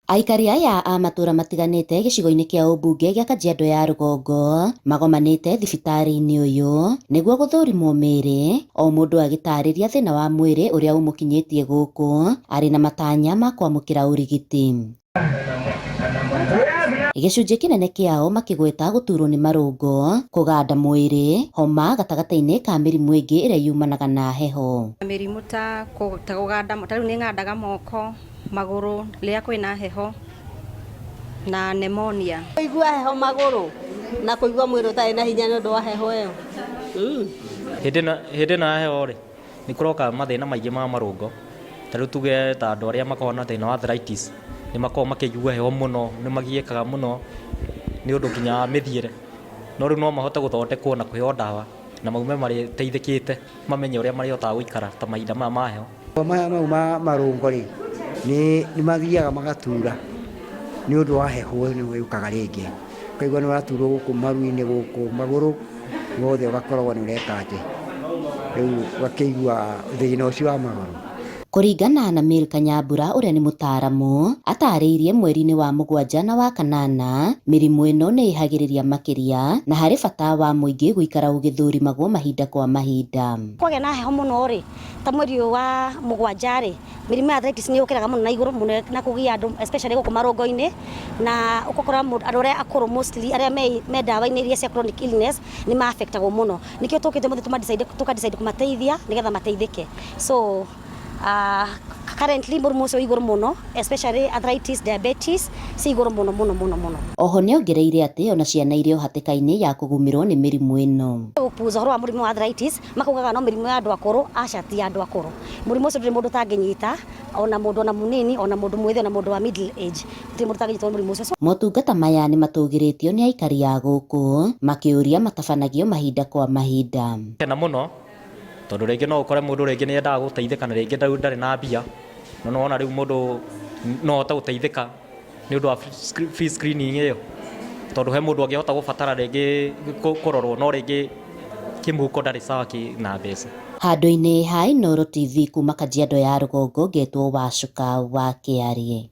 Aikari aya a matũra matiganĩte gĩcigo-inĩ kĩa ũmbunge gĩa Kajiado ya Rũgongo magomanĩte thibitarĩ-inĩ ũyũ nĩguo gũthũrimwo mĩĩrĩ, o mũndũ agĩtarĩria thĩna wa mwĩrĩ ũrĩa ũmũkinyĩtie gũkũ arĩ na matanya ma kwamũkĩra ũrigiti. Gĩcunjĩ kĩnene kĩao makĩgweta gũturwo nĩ marũngo, kũganda mwĩrĩ, homa gatagatĩ-inĩ ka mĩrimũ ĩngĩ ĩrĩa yumanaga na heho. Mĩrimũ ta kũganda, ta rĩu nĩ ngandaga moko, magũrũ rĩrĩa kwĩna heho na pneumonia. Kũigua heho magũrũ na kũigua mwĩrĩ ũtarĩ na hinya nĩ ũndũ wa heho ĩyo. Hĩndĩ ĩno ya heho rĩ, nĩ kũroka mathĩna maingĩ ma marũngo, ta rĩu tuge ta andũ arĩa makoragwo na thĩna wa arthritis, nĩ makoragwo makĩigua heho mũno, nĩ magiĩkaga mũno nĩ ũndũ nginya wa mĩthiĩre. No rĩu no mahote gũthondekwo na kũheo ndawa na maume mateithĩkĩte, mamenye ũrĩa marĩhotaga gũikara ta mahinda maya ma heho. Maya mau ma marũngo rĩ, nĩ mathiaga magatura nĩ ũndũ wa heho ĩno yũkaga rĩngĩ. Ũkaigua nĩ ũraturwo gũkũ maru-inĩ gũkũ magũrũ mothe ũgakoragwo nĩ ũreka atĩ, rĩu ũgakĩigua thĩna ũcio wa magũrũ. Kũringana na Milka Nyambura ũrĩa nĩ mũtaaramu, atarĩirie mweri-inĩ wa mũgwanja na wa kanana, mĩrimũ ĩno nĩ ĩhagĩrĩria makĩria na harĩ bata wa mũingĩ gũikara ũgĩthũrimagwo mahinda kwa mahinda. Kwagĩa na heho mũno rĩ, ta mweri ũyũ wa mũgwanja rĩ, mĩrimũ ya arthritis nĩ yũkĩraga mũno na igũrũ mũno na kũgia andũ especially gũkũ marũngo-inĩ, na ũgakora andũ arĩa akũrũ mostly arĩa me ndawa-inĩ iria cia chronic illness nĩ ma affect agwo mũno. Nĩkĩo tũkĩte ũmũthĩ tũka decide kũmateithia nĩgetha mateithĩke. So currently mũrimũ ũcio wĩ igũrũ mũno especially arthritis, diabetes ciĩ igũrũ mũno mũno mũno mũno. Oho nĩongereire atĩ ona ciana irĩ o hatĩka-inĩ ya kũgũmĩrwo nĩ mĩrimũ ĩno. Gũpuza ũhoro wa mũrimũ wa arthritis makaugaga no mĩrimũ ya andũ akũrũ, aca ti ya andũ akũrũ. Mũrimũ ũcio ndũrĩ mũndũ ũtangĩnyita ona mũndũ ona mũnini ona mũndũ mwĩthĩ ona mũndũ wa middle age gũtirĩ mũndũ ũtangĩnyitwo nĩ mũrimũ ũcio. Motungata maya nĩmatũgĩrĩtio nĩ aikari a gũkũ makĩũria matabanagio mahinda kwa mahinda. Kena mũno tondũ rĩngĩ no ũkore mũndũ rĩngĩ nĩ endaga gũteithĩka na rĩngĩ ndarĩ na mbia, no nĩwona rĩu mũndũ no ahote gũteithĩka nĩ ũndũ wa free screening ĩyo, tondũ he mũndũ angĩhota gũbatara rĩngĩ kũrorwo no rĩngĩ kĩmũhuko ndarĩ sawa na mbeca. Handũ-inĩ ha Inooro TV kuma Kajiado ya Rũgongo ngetwo Wacuka wa Kĩarie.